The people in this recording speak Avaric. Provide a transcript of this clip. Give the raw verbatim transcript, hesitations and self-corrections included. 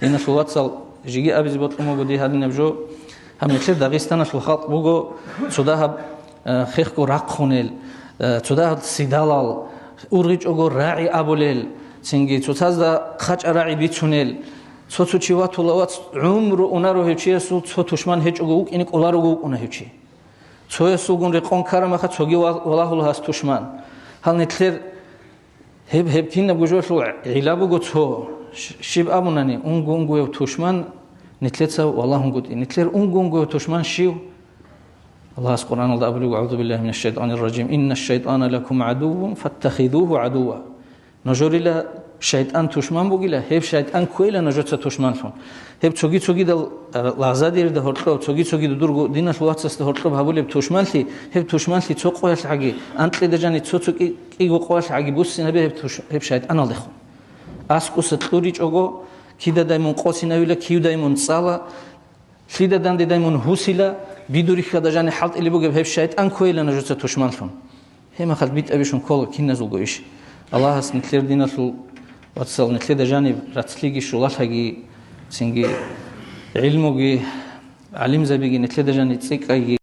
Диналъул вацал, жеги абизе бокьун буго дие гьадинаб жо. Гьаб нилъер Дагъистаналъул халкъ буго цо дагьаб, э, хехго рахъунел, э, цо дагьаб цидалал, ургъичӀого рагӀи абулел, цинги цоцазда хъачӀа рагӀи бицунел. Цо-цо чи ватула вац, гӀумру унаро гьев чиясул цо тушман гьечӀого вукӀине кӀоларого вукӀуна гьев чи. Цоясулгун рекъон ккарамаха цоги ва-, валагьула гьас тушман. Гьал нилъер гьеб, гьеб кинабго жоялъул гӀилла буго цо. Щ-, щиб абунани, унго-унгояв тушман нилъеца валагьунгутӀи. Нилъер унго-унгояв тушман щив? Аллагьас Къуръаналда абулеб: «АгӀузу биллагьи минаш шайтӀанир ражим. Иннаш шайтӀана лакум гӀадуввун фаттахизугьу гӀадувва». Нужерила шайтӀан тушман бугила, гьеб шайтӀан кквейила нужеца тушманлъун. Гьеб цоги-цогидал, э, лагъзадерда гьоркьоб, цоги-цогидал дурго диналъул вацасда гьоркьоб гьабулеб тушманлъи, гьеб тушманлъи цо къоялъ гӀаги, анкьида жани цо-цо кӀи-, кӀиго къоялъ гӀаги буссинабе гьеб туш-, гьеб шайтӀаналдехун. АскӀуса кьуричӀого, кидадай мун къосинавила, кивдай мун цӀала, лъида дандедай мун гьусила, бидурихьада жани хӀалтӀилеб бугеб гьеб шайтӀан кквейила нужеца тушманлъун. Гьеб мехалъ битӀа бищун ккола киназулго иш. Аллагьас нилъер диналъул вацал, нилъеда жаниб рацлъиги щулалъаги, цинги гӀилмуги, гӀалимзабиги нилъеда жаниб цӀикӀкӀайги.